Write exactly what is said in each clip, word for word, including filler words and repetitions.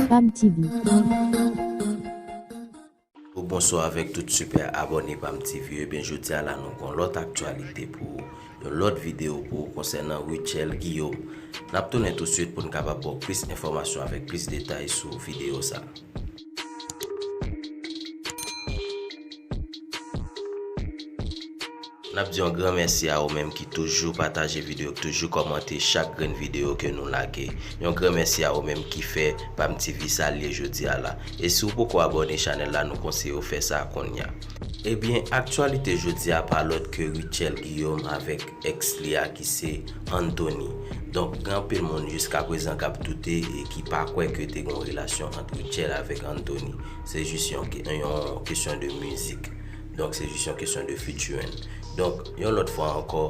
Pam T V. Ou bonswa avèk tout sipè abòne Pam T V yo. Ebyen, jodi a la, nou gon lòt aktyalite pou ou, yon lòt videyo pou ou konsènan Rutshelle Guillaume. N ap tounen tousuit pou n kapab ba w plis enfòmasyon avèk plis detay sou videyo sa. N ap di yon gran mèsi a ou menm ki toujou pataje videyo, ki toujou kòmante chak grenn videyo ke nou lage. Yon gran mèsi a ou menm ki fè Pam T V sa l ye jodi a la. E si w poko abòne chanèl la, nou konseye w fè sa kounye a. Ebyen, aktyalite jodi a pa lòt ke Rutshelle Guillaume avèk èks li a ki se Anthony. Donk, gen anpil moun jiskaprezan k ap doute e ki pa kwè ke te gen yon relasyon ant Rutshelle avèk Anthony. Se jis yon ke-, yon kesyon de mizik. Donk, se jis yon kesyon de featuring. Donk, yon lòt fwa ankò,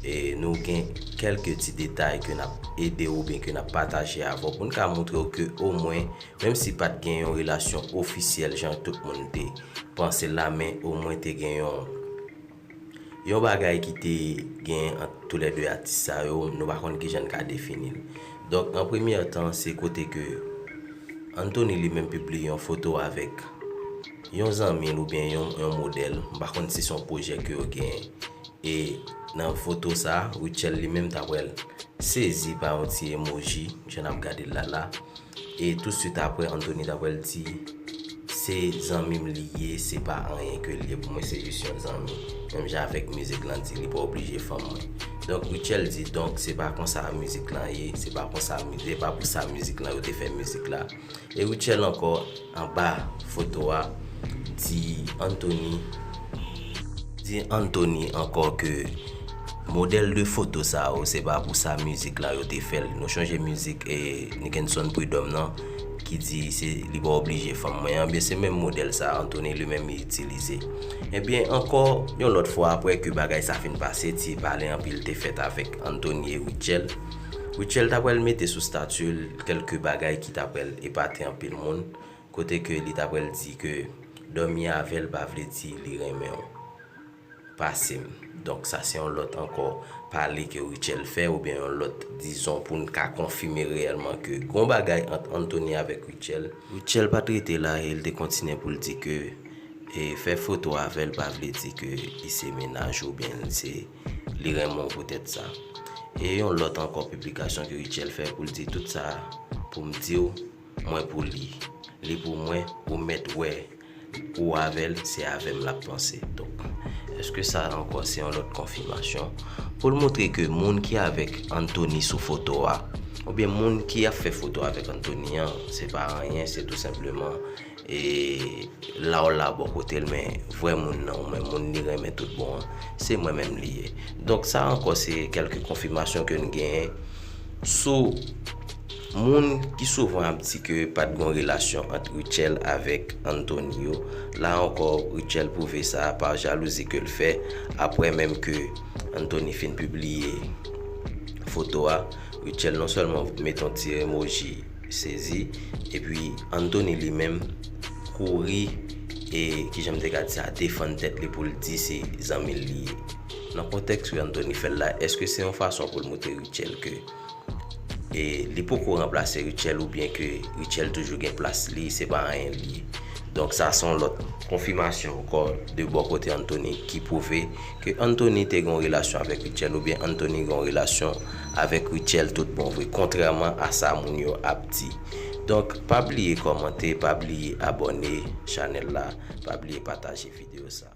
e, nou gen kèlke ti detay ke n ap ede w oubyen ke n ap pataje avè w pou n ka montre w ke omwen, menm si pa t gen yon relasyon ofisyèl jan tout moun te panse la, men omwen te gen yon, yon bagay ki te gen ant toulède atis sa yo, nou pa konn kijan n ka defini l. Donk, an premye tan, se kote ke Anthony li menm pibliye yon foto avèk yon zanmi l oubyen yon, yon modèl. M pa konn si se yon pwojè ke yo genyen. E nan foto sa, Rutshelle li menm ta pral sezi pa yon ti emoji, jan n ap gade l la la. E tousuit apre, Anthony ta pral di, se zanmi m li ye, se pa anyen ke l ye pou mwen, se jis yon zanmi. Menm jan avèk mizik lan di, li pa oblije fanm mwen. Donk, Rutshelle di, donk, se pa konsa mizik lan ye, se pa konsa, se pa pou sa mizik lan, yo te fè mizik la. E Rutshelle ankò, anba foto a, di Anthony, di Anthony ankò ke modèl de foto sa yo, se pa pou sa mizik la yo te fè l. Nou chonje mizik, e, Nickenson Prud'homme nan, ki di se, li pa oblije fanm mwen an, byen se menm modèl sa Anthony li menm li itilize. Ebyen, ankò, yon lòt fwa apre ke bagay sa fin pase, ti pale anpil te fèt avèk Anthony e Rutshelle. Rutshelle ta pral mete sou stati l kèlke bagay ki ta pral epate anpil moun, kote ke li ta pral di ke dòmi avè l pa vle di li renmen w pase m. Donk, sa se yon lòt ankò pale ke Rutshelle fè, oubyen yon lòt, dizon, pou n ka konfime reyèlman ke gon bagay ant Anthony avèk Rutshelle. Rutshelle pa t rete la e l te kontinye pou l di ke, e, fè foto avè l pa vle di ke li se mennaj ou oubyen li se, li renmen w poutèt sa. E yon lòt ankò piblikasyon ke Rutshelle fè pou l di tout sa pou m di w, mwen pou li. Li pou mwen, ou mèt wè, ou avè l, se avè m l ap panse. Donk, èske sa ankò se yon lòt konfimasyon pou l montre ke moun ki avèk Anthony sou foto a, oubyen moun ki ap fè foto avèk Anthony an, se pa anyen, se tou senpleman, e, la w la bò kote l, men vrè moun nan, ou menm moun li renmen tout bon an, se mwen menm li ye. Donk, sa ankò se kèlke konfimasyon ke n genyen sou moun ki souvan ap di ke pa t gon relasyon ant Rutshelle avèk Anthony yo. La ankò, Rutshelle pwouve sa pa jalouzi ke l fè, apre menm ke Anthony fin pibliye foto a, Rutshelle non sèlman mete yon ti emoji sezi, epi Anthony li menm kouri, e kijan m te ka di sa, defann tèt li pou l di se zanmi l li ye. Nan kontèks ke Anthony fè l la, èske se yon fason pou l montre Rutshelle ke, e, li poko ranplase Rutshelle oubyen ke Rutshelle toujou gen plas li, se pa anyen li ye? Donk, sa se yon lòt konfimasyon ankò de bò kote Anthony ki pwouve ke Anthony te gen yon relasyon avèk Rutshelle oubyen Anthony gen yon relasyon avèk Rutshelle tout bon vre, kontrèman a sa moun yo ap di. Donk, pa bliye kòmante, pa bliye abòne chanèl la, pa bliye pataje videyo sa.